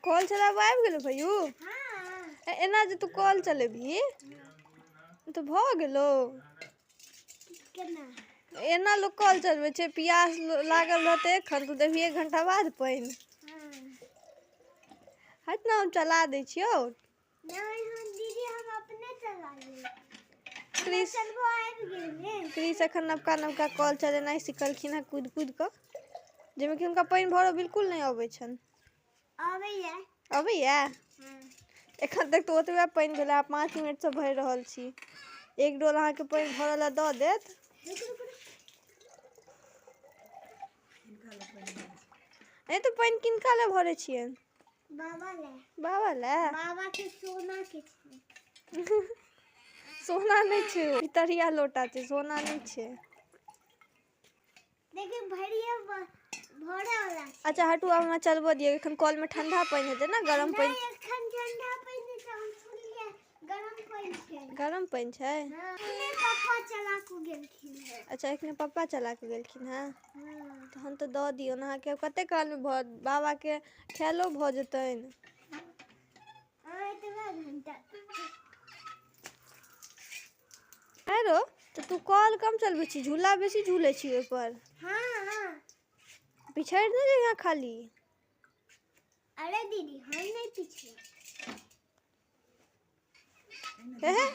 कल चलाबऽ आबि गेलौ भैयू? एना जे तू कल चलेबही तऽ भऽ गेलौ। एना लोक कल चलबै छै? पियास लागल रहतै एखन, तू देबही एक घंटा बाद पानि। हट ने, हम चला दै छियौ। क्रिस, क्रिस एखन नवका नवका कल चलेनाइ सिखलखिन हँ कूदि कूदि कऽ, जाहिमे कि हुनका पानि भरऽ बिल्कुल नहि अबै छनि। अबैया? एखन तक तऽ ओतबे पानि भेलै, 5 मिनटसँ भरि रहल छी। एक डोल अहाँके पानि भरऽ लए दऽ देत। नहि तऽ पानि किनका लए भरै छियनि? बाबा लए। बाबा लए? बाबा के सोना के छै। सोना नहि छै, ओ पितरिया लोटा छै, सोना नहि छै। देखिन, भरिया भरे वाला छै। अच्छा हटू, आब हमरा चलबऽ दिअ। एखन कलमे ठंडा पानि हेतै ने, गरम पानि? नहि, एखन ठंडा पानि छै, हम सुनलियै गरम पानि छै। गरम पानि छै? हँ, एखने पप्पा चला कऽ गेलखिन हेँ। अच्छा, एखने पप्पा चला कऽ गेलखिन हेँ? हँ। तहन तऽ दऽ दियौ ने अहाँके। कते कालमे भऽ बाबाके खायलो भऽ जेतनि? एतबा घंटा। आरो तऽ तू कल कम चलबै छी, झूला बेसी झूलै छी ओहिपर? हँ। पिछड़ि नहि जइहे खाली। अरे दीदी, हम नहि पिछड़े। हे हे।